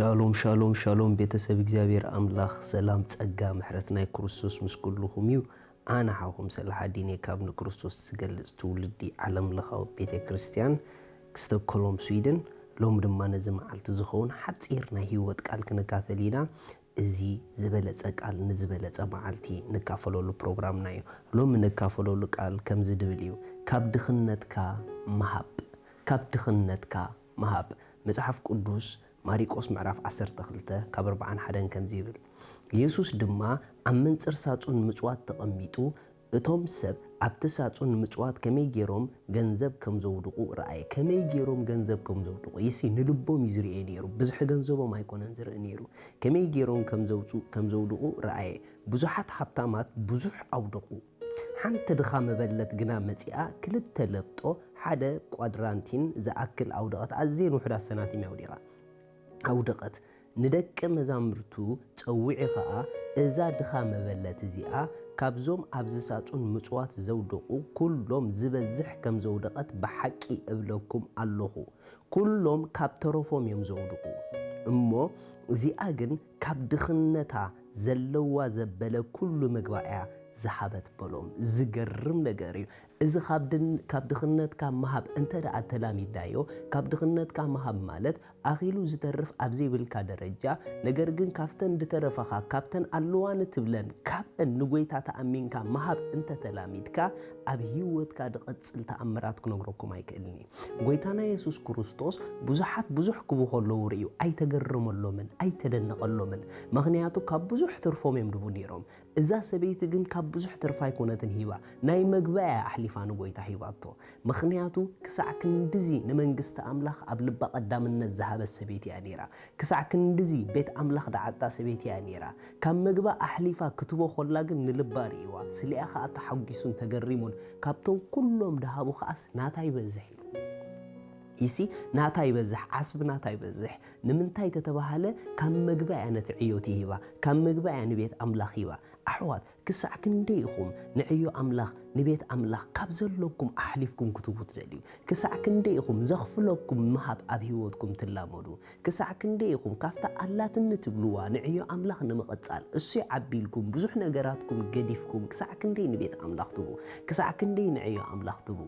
ሻሎም ሻሎም ሻሎም፣ ቤተሰብ እግዚኣብሔር ኣምላኽ ሰላም ጸጋ ምሕረት ናይ ክርስቶስ ምስ ኩልኹም እዩ። ኣነ ሓኹም ሰላሓዲን እየ ካብ ንክርስቶስ ዝገልጽ ትውልዲ ዓለም ለኻዊ ቤተ ክርስቲያን ክስተኮሎም ስዊድን። ሎም ድማ ነዚ መዓልቲ ዝኸውን ሓጺር ናይ ህይወት ቃል ክንካፈል ኢና። እዚ ዝበለጸ ቃል ንዝበለጸ መዓልቲ ንካፈለሉ ፕሮግራምና እዩ። ሎም ንካፈለሉ ቃል ከምዚ ድብል እዩ። ካብ ድኽነትካ ምሃብ፣ ካብ ድኽነትካ ምሃብ። መጽሓፍ ቅዱስ ማሪቆስ ምዕራፍ ዓሰርተ ክልተ ካብ ኣርባዓን ሓደን ከምዚ ይብል፣ የሱስ ድማ ኣብ መንጽር ሳጹን ምጽዋት ተቐሚጡ፣ እቶም ሰብ ኣብቲ ሳጹን ምጽዋት ከመይ ገይሮም ገንዘብ ከም ዘውድቑ ረኣየ። ከመይ ገይሮም ገንዘብ ከም ዘውድቑ፣ ይሲ ንልቦም እዩ ዝርእየ ነይሩ። ብዝሒ ገንዘቦም ኣይኮነን ዝርኢ ነይሩ። ከመይ ገይሮም ከም ዘውጹ-፣ ከም ዘውድቑ ረኣየ። ብዙሓት ሃብታማት ብዙሕ ኣውደቑ። ሓንቲ ድኻ መበለት ግና መጺኣ ክልተ ለብጦ ሓደ ቋድራንቲን ዝኣክል ኣውደቐት። ኣዝየን ውሑዳት ሰናቲም ኣውዲቓ፣ ኣውደቐት። ንደቀ መዛሙርቱ ጸዊዑ ኸኣ፣ እዛ ድኻ መበለት እዚኣ ካብዞም ኣብዚ ሳጹን ምጽዋት ዘውደቑ ኩሎም ዝበዝሕ ከም ዘውደቐት ብሓቂ እብለኩም ኣለኹ። ኩሎም ካብ ተረፎም እዮም ዘውድቑ። እሞ እዚኣ ግን ካብ ድኽነታ ዘለዋ ዘበለ ኩሉ መግባ እያ ዝሃበት በሎም። ዝገርም ነገር እዩ። እዚ ካብ ድን-፣ ካብ ድኽነትካ ምሃብ እንተ ደኣ ተላሚድናዮ፣ ካብ ድኽነትካ ምሃብ ማለት ኣኺሉ ዝተርፍ ኣብ ዘይብልካ ደረጃ፣ ነገር ግን ካብተን ዝተረፋኻ፣ ካብተን ኣለዋኒ ትብለን፣ ካብአን ንጎይታ ተኣሚንካ ምሃብ እንተ ተላሚድካ፣ ኣብ ህይወትካ ድቐጽል ተኣምራት ክነግረኩም ኣይክእልን እዩ። ጎይታና የሱስ ክርስቶስ ብዙሓት ብዙሕ ክቡ ከለዉ ርእዩ፣ ኣይተገረመሎምን፣ ኣይተደነቐሎምን። ምኽንያቱ ካብ ብዙሕ ትርፎም እዮም ድቡ ነይሮም። እዛ ሰበይቲ ግን ካብ ብዙሕ ትርፋ ኣይኮነትን ሂባ፣ ናይ መግባ እያ ኣሕሊፋ ንጎይታ ሂባቶ። ምኽንያቱ ክሳዕ ክንድዚ ንመንግስቲ ኣምላኽ ኣብ ልባ ቀዳምነት ዝሃበት ሰበይቲ እያ ነይራ። ክሳዕ ክንድዚ ቤት ኣምላኽ ደዓጣ ሰበይቲ እያ ነይራ። ካብ መግባ ኣሕሊፋ ክትቦ ኮላ ግን ንልባ ርእይዋ። ስሊኣ ኸኣ ተሓጒሱን ተገሪሙን፣ ካብቶም ኩሎም ደሃቡ ኸኣስ ናታ ይበዝሕ ኢሉ። ይሲ ናታ ይበዝሕ፣ ዓስቢ ናታ ይበዝሕ። ንምንታይ ተተባሃለ ካብ መግባ እያ ነቲ ዕዮ ትሂባ፣ ካብ መግባ እያ ንቤት ኣምላኽ ሂባ። ኣሕዋት፣ ክሳዕ ክንደይ ኢኹም ንዕዮ ኣምላኽ፣ ንቤት ኣምላኽ ካብ ዘለኩም ኣሕሊፍኩም ክትቡ ትደልዩ? ክሳዕ ክንደይ ኢኹም ዘኽፍለኩም ምሃብ ኣብ ህይወትኩም ትላመዱ? ክሳዕ ክንደይ ኢኹም ካብታ ኣላትኒ ትብልዋ ንዕዮ ኣምላኽ ንምቕጻል እሱ ዓቢልኩም ብዙሕ ነገራትኩም ገዲፍኩም ክሳዕ ክንደይ ንቤት ኣምላኽ ትቡ? ክሳዕ ክንደይ ንዕዮ ኣምላኽ ትቡ?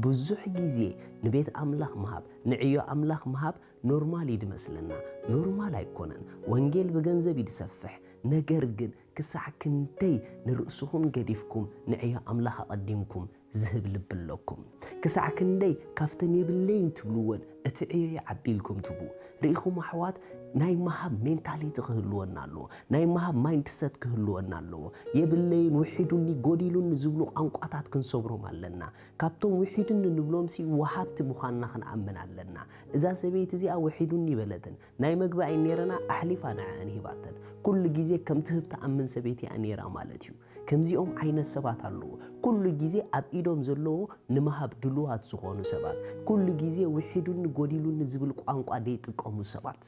ብዙሕ ግዜ ንቤት ኣምላኽ ምሃብ፣ ንዕዮ ኣምላኽ ምሃብ ኖርማል እዩ ድመስለና። ኖርማል ኣይኮነን። ወንጌል ብገንዘብ እዩ ድሰፍሕ። ነገር ግን ክሳዕ ክንደይ ንርእስኹም ገዲፍኩም ንዕዮ ኣምላኽ ኣቐዲምኩም ዝህብ ልቢ ኣለኩም? ክሳዕ ክንደይ ካብተን የብለይን ትብልወን እቲ ዕዮ ይዓቢ ኢልኩም ትቡ? ርኢኹም ኣሕዋት፣ ናይ ምሃብ ሜንታሊቲ ክህልወና ኣለዎ። ናይ ምሃብ ማይንድሰት ክህልወና ኣለዎ። የብለይን፣ ውሒዱኒ፣ ጎዲሉኒ ዝብሉ ቋንቋታት ክንሰብሮም ኣለና። ካብቶም ውሒዱኒ ንብሎምሲ ወሃብቲ ምዃንና ክንኣምን ኣለና። እዛ ሰበይቲ እዚኣ ውሒዱኒ በለትን። ናይ መግባይ ነይረና ኣሕሊፋ ንዐኣን ሂባተን። ኩሉ ግዜ ከም ትህብ ትኣምን ሰበይቲ እያ ነይራ ማለት እዩ። ከምዚኦም ዓይነት ሰባት ኣለዉ። ኩሉ ግዜ ኣብ ኢዶም ዘለዎ ንምሃብ ድሉዋት ዝኾኑ ሰባት። ኩሉ ግዜ ውሒዱኒ ጎዲሉኒ ዝብል ቋንቋ ዘይጥቀሙ ሰባት።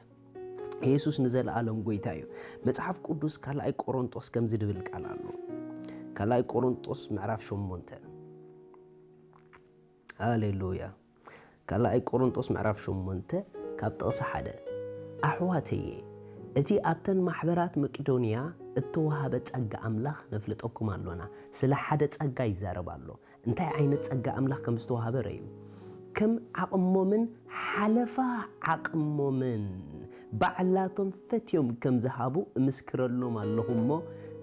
የሱስ ንዘለኣለም ጎይታ እዩ። መጽሓፍ ቅዱስ ካልኣይ ቆሮንጦስ ከምዚ ድብል ቃል ኣሎ። ካልኣይ ቆሮንጦስ ምዕራፍ ሸሞንተ። ሃሌሉያ። ካልኣይ ቆሮንጦስ ምዕራፍ ሸሞንተ ካብ ጥቕሲ ሓደ፣ ኣሕዋተየ፣ እቲ ኣብተን ማሕበራት መቄዶንያ እተዋህበ ጸጋ ኣምላኽ ነፍልጠኩም ኣሎና። ስለ ሓደ ጸጋ ይዛረብ ኣሎ። እንታይ ዓይነት ጸጋ ኣምላኽ ከም ዝተዋህበ ረዩ። ከም ዓቕሞምን ሓለፋ ዓቕሞምን ባዕላቶም ፈትዮም ከም ዝሃቡ እምስክረሎም ኣለኹ እሞ፣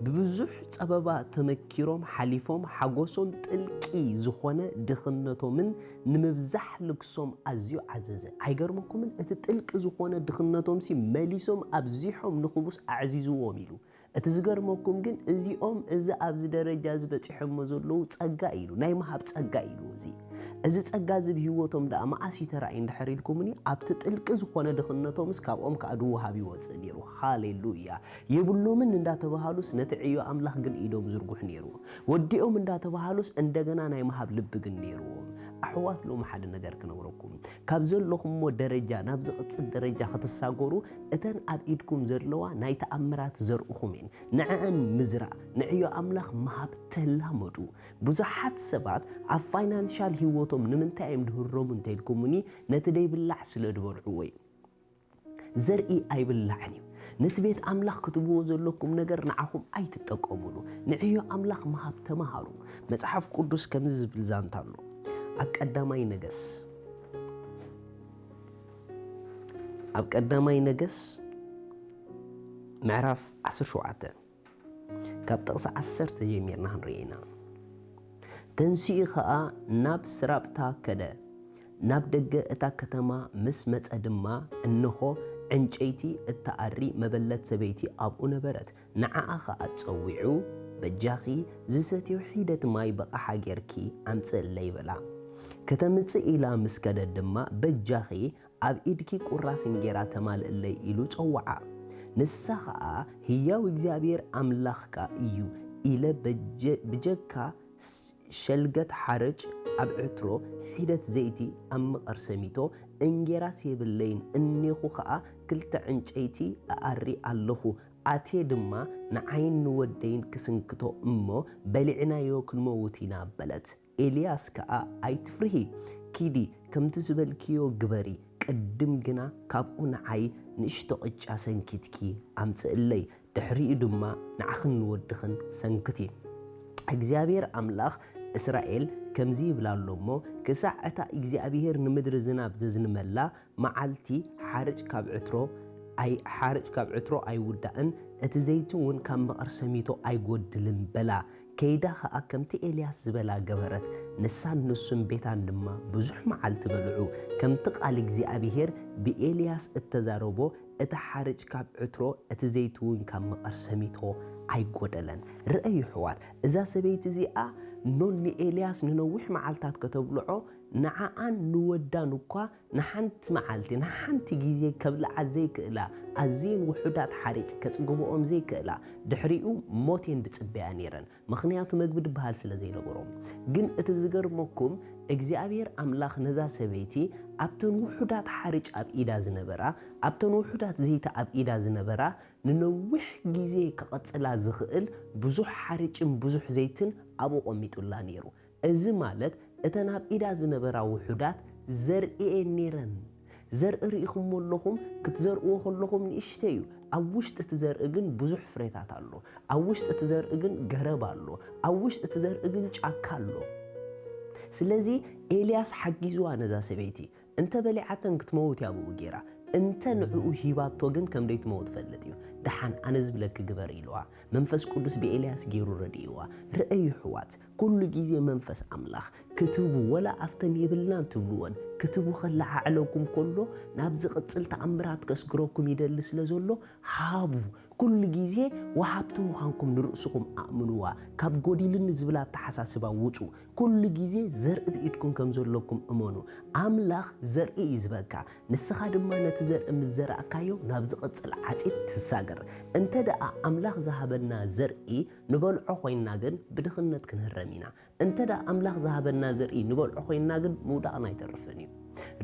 ብብዙሕ ጸበባ ተመኪሮም ሓሊፎም ሓጎሶም ጥልቂ ዝኾነ ድኽነቶምን ንምብዛሕ ልግሶም ኣዝዩ ዓዘዘ። ኣይገርመኩምን? እቲ ጥልቂ ዝኾነ ድኽነቶምሲ መሊሶም ኣብዚሖም ንኽቡስ ኣዕዚዝዎም ኢሉ። እቲ ዝገርመኩም ግን እዚኦም እዚ ኣብዚ ደረጃ እዚ በጺሖሞ ዘለዉ ጸጋ ኢሉ፣ ናይ ምሃብ ጸጋ ኢሉ እዚ። እዚ ጸጋ እዚ ብህይወቶም ደኣ መዓስ እዩ ተራእዩ እንድሕር ኢልኩምኒ፣ ኣብቲ ጥልቂ ዝኾነ ድኽነቶምስ ካብኦም ከኣ ድወሃብ ይወጽእ ነይሩ። ሃሌሉያ። የብሎምን እንዳተባሃሉስ ነቲ ዕዮ ኣምላኽ ግን ኢዶም ዝርጉሕ ነይሩ። ወዲኦም እንዳተባሃሉስ እንደገና ናይ ምሃብ ልቢ ግን ነይርዎም። ኣሕዋት ሎም ሓደ ነገር ክነግረኩም። ካብ ዘለኹምዎ ደረጃ ናብ ዝቕጽል ደረጃ ክትሳገሩ እተን ኣብ ኢድኩም ዘለዋ ናይ ተኣምራት ዘርእኹም እየን። ንዕአን ምዝራእ፣ ንዕዮ ኣምላኽ ምሃብ ተላመዱ። ብዙሓት ሰባት ኣብ ፋይናንሻል ህይወቶም ንምንታይ እዮም ድህረሙ እንተኢልኩምኒ፣ ነቲ ደይብላዕ ስለ ድበልዕዎ እዩ። ዘርኢ ኣይብላዕን እዩ። ነቲ ቤት ኣምላኽ ክትብዎ ዘለኩም ነገር ንዓኹም ኣይትጠቀሙሉ። ንዕዮ ኣምላኽ ምሃብ ተማሃሩ። መጽሓፍ ቅዱስ ከምዚ ዝብል ዛንታ ኣሎ። ኣብ ቀዳማይ ነገስ፣ ኣብ ቀዳማይ ነገስ ምዕራፍ ዓሰርተ ሸውዓተ ካብ ጥቕሲ ዓሰርተ ጀሚርና ክንርኢ ኢና። ተንሲኡ ኸኣ ናብ ስራብታ ከደ። ናብ ደገ እታ ከተማ ምስ መጸ ድማ፣ እንሆ፣ ዕንጨይቲ እትኣሪ መበለት ሰበይቲ ኣብኡ ነበረት። ንዓኣ ኸኣ ጸዊዑ፣ በጃኺ ዝሰትዮ ሒደት ማይ ብቐዓ ጌርኪ ኣምጽእለይ፣ በላ። ከተምጽእ ኢላ ምስ ከደት ድማ፣ በጃኺ ኣብ ኢድኪ ቁራስ እንጌራ ተማልእለይ ኢሉ ጸውዓ። ንሳ ኸኣ፣ ህያው እግዚኣብሔር ኣምላኽካ እዩ ኢለ በጀ-፣ ብጀካ ስ-፣ ሸልገት ሓርጭ ኣብ ዕትሮ፣ ሒደት ዘይቲ ኣብ መቐር ሰሚቶ፣ እንጌራስ የብለይን፣ እኔኹ ኸኣ ክልተ ዕንጨይቲ እኣሪ ኣለኹ። ኣትየ ድማ ንዓይን ንወደይን ክስንክቶ እሞ በሊዕናዮ ክንመውት ኢና በለት። ኤልያስ ከኣ፣ ኣይትፍርሂ፣ ኪዲ፣ ከምቲ ዝበልክዮ ግበሪ፣ ቅድም ግና ካብኡ ንዓይ ንእሽቶ ቅጫ ሰንኪትኪ ኣምጽእለይ፣ ድሕሪኡ ድማ ንዓኽን ንወድኽን ሰንክቲ። እግዚኣብሔር ኣምላኽ እስራኤል ከምዚ ይብል ኣሎ እሞ፣ ክሳዕ እታ እግዚኣብሔር ንምድሪ ዝናብ ዘዝንመላ መዓልቲ ሓርጭ ካብ ዕትሮ ኣይ-፣ ሓርጭ ካብ ዕትሮ ኣይውዳእን፣ እቲ ዘይቲ እውን ካብ መቐር ሰሚቶ ኣይጎድልን በላ። ከይዳ ኸኣ ከምቲ ኤልያስ ዝበላ ገበረት። ንሳን ንሱን ቤታን ድማ ብዙሕ መዓልቲ በልዑ። ከምቲ ቃል እግዚኣብሄር ብኤልያስ እተዛረቦ፣ እቲ ሓርጭ ካብ ዕትሮ፣ እቲ ዘይቲ እውን ካብ መቐር ሰሚቶ ኣይጎደለን። ርኣዩ ኣሕዋት፣ እዛ ሰበይቲ እዚኣ ኖን ንኤልያስ ንነዊሕ መዓልታት ከተብልዖ፣ ንዓኣን ንወዳን እኳ ንሓንቲ መዓልቲ፣ ንሓንቲ ግዜ ከብልዓ ዘይክእላ፣ ኣዝየን ውሑዳት ሓርጭ ከጽግብኦም ዘይክእላ፣ ድሕሪኡ ሞት እየን ዝጽበያ ነይረን። ምኽንያቱ መግቢ ድበሃል ስለ ዘይነበሮም። ግን እቲ ዝገርመኩም፣ እግዚኣብሔር ኣምላኽ ነዛ ሰበይቲ ኣብተን ውሑዳት ሓርጭ ኣብ ኢዳ ዝነበራ፣ ኣብተን ውሑዳት ዘይቲ ኣብ ኢዳ ዝነበራ፣ ንነዊሕ ግዜ ክቐጽላ ዝኽእል ብዙሕ ሓርጭን ብዙሕ ዘይትን ኣብኡ ቐሚጡላ ነይሩ። እዚ ማለት እተን ኣብ ኢዳ ዝነበራ ውሑዳት ዘርኢ እየን ነይረን። ዘርኢ ርኢኹምዎ ኣለኹም፣ ክትዘርእዎ ከለኹም ንእሽተይ እዩ። ኣብ ውሽጢ እቲ ዘርኢ ግን ብዙሕ ፍሬታት ኣሎ። ኣብ ውሽጢ እቲ ዘርኢ ግን ገረብ ኣሎ። ኣብ ውሽጢ እቲ ዘርኢ ግን ጫካ ኣሎ። ስለዚ ኤልያስ ሓጊዝዋ ነዛ ሰበይቲ። እንተ በሊዓተን ክትመውት እያ ብኡ ገይራ። እንተ ንዕኡ ሂባቶ ግን ከም ደይትመውት ትፈልጥ እዩ። ደሓን ኣነ ዝብለኪ ግበሪ ኢልዋ። መንፈስ ቅዱስ ብኤልያስ ገይሩ ረድእዋ። ርኣዩ ኣሕዋት፣ ኩሉ ግዜ መንፈስ ኣምላኽ ክትህቡ፣ ወላ ኣብተን የብልናን ትብልወን ክትህቡ ከለዓዕለኩም ከሎ፣ ናብ ዝቕጽል ተኣምራት ከስግረኩም ይደሊ ስለ ዘሎ፣ ሃቡ። ኩሉ ግዜ ወሃብቲ ምዃንኩም ንርእስኹም ኣእምንዋ። ካብ ጎዲልኒ ዝብል ኣተሓሳስባ ውጹ። ኩሉ ግዜ ዘርኢ ብኢድኩም ከም ዘለኩም እመኑ። ኣምላኽ ዘርኢ እዩ ዝህበካ። ንስኻ ድማ ነቲ ዘርኢ ምስ ዘራእካዮ ናብ ዝቕጽል ዓጺድ ትሳገር። እንተ ደኣ ኣምላኽ ዝሃበና ዘርኢ ንበልዖ ኮይንና ግን ብድኽነት ክንህረም ኢና። እንተ ደኣ ኣምላኽ ዝሃበና ዘርኢ ንበልዖ ኮይንና ግን ምውዳቕና ኣይተርፍን እዩ።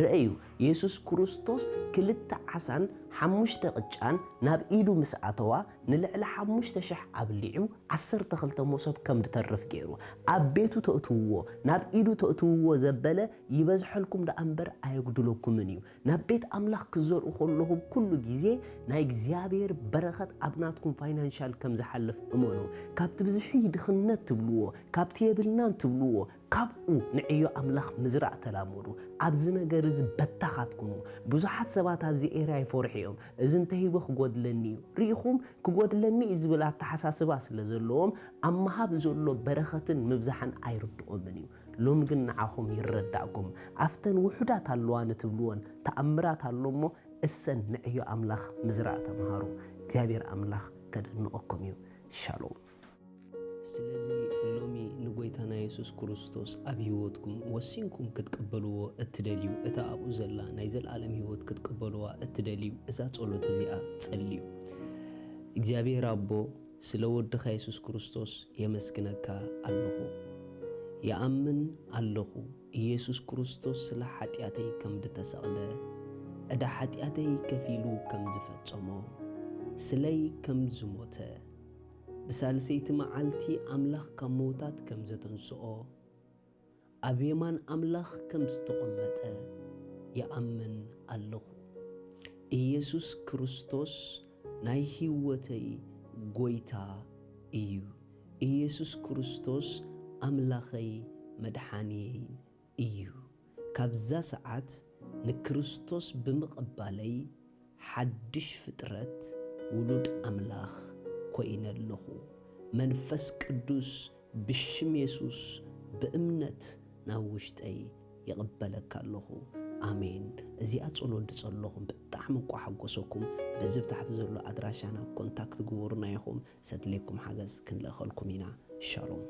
ርእዩ፣ የሱስ ክርስቶስ ክልተ ዓሳን ሓሙሽተ ቅጫን ናብ ኢዱ ምስ ኣተዋ፣ ንልዕሊ ሓሙሽተ ሽሕ ኣብሊዑ ዓሰርተ ክልተ መሶብ ከም ድተርፍ ገይሩ፣ ኣብ ቤቱ ተእትውዎ፣ ናብ ኢዱ ተእትውዎ ዘበለ ይበዝሐልኩም ደኣ እምበር ኣየጉድለኩምን እዩ። ናብ ቤት ኣምላኽ ክትዘርኡ ከለኹም ኩሉ ግዜ ናይ እግዚኣብሔር በረኸት ኣብ ናትኩም ፋይናንሻል ከም ዝሓልፍ እመኑ። ካብቲ ብዝሒ ድኽነት ትብልዎ፣ ካብቲ የብልናን ትብልዎ፣ ካብኡ ንዕዮ ኣምላኽ ምዝራእ ተላመዱ። ኣብዚ ነገር እዚ በታኻት ኩኑ። ብዙሓት ሰባት ኣብዚ ኤርያ ይፈርሑ እዮም። እዚ እንተሂበ ክጎድለኒ እዩ። ርኢኹም፣ ክጎድለኒ እዩ ዝብል ኣተሓሳስባ ስለ ዘለዎም፣ ኣብ ምሃብ ዘሎ በረኸትን ምብዛሕን ኣይርድኦምን እዩ። ሎሚ ግን ንዓኹም ይረዳእኩም። ኣብተን ውሑዳት ኣለዋ ንትብልወን ተኣምራት ኣሎ እሞ፣ እሰን ንዕዮ ኣምላኽ ምዝራእ ተምሃሩ። እግዚኣብሔር ኣምላኽ ከደንቐኩም እዩ። ሻሎም። ስለዚ ሎሚ ንጎይታና የሱስ ክርስቶስ ኣብ ህይወትኩም ወሲንኩም ክትቅበልዎ እትደልዩ፣ እታ ኣብኡ ዘላ ናይ ዘልኣለም ህይወት ክትቅበልዋ እትደልዩ፣ እዛ ጸሎት እዚኣ ጸልዩ። እግዚኣብሔር ኣቦ፣ ስለ ወድኻ የሱስ ክርስቶስ የመስግነካ ኣለኹ። ይኣምን ኣለኹ፣ ኢየሱስ ክርስቶስ ስለ ሓጢኣተይ ከም ድተሰቕለ፣ ዕዳ ሓጢኣተይ ከፊሉ ከም ዝፈጸሞ፣ ስለይ ከም ዝሞተ፣ ብሳልሰይቲ መዓልቲ ኣምላኽ ካብ ምዉታት ከም ዘተንስኦ፣ ኣብ የማን ኣምላኽ ከም ዝተቐመጠ ይኣምን ኣለኹ። ኢየሱስ ክርስቶስ ናይ ህይወተይ ጎይታ እዩ። ኢየሱስ ክርስቶስ ኣምላኸይ መድሓንየይን እዩ። ካብዛ ሰዓት ንክርስቶስ ብምቕባለይ ሓድሽ ፍጥረት ውሉድ ኣምላኽ ኮይነ ኣለኹ። መንፈስ ቅዱስ ብሽም የሱስ ብእምነት ናብ ውሽጠይ ይቕበለካ ኣለኹ። ኣሜን። እዚኣ ጸሎት ዝጸለኹም ብጣዕሚ እንቋ ሓጎሰኩም። በዚ ብታሕቲ ዘሎ ኣድራሻና ኮንታክት ግበሩና ኢኹም። ሰድሌኩም ሓገዝ ክንልእኸልኩም ኢና። ሻሎም።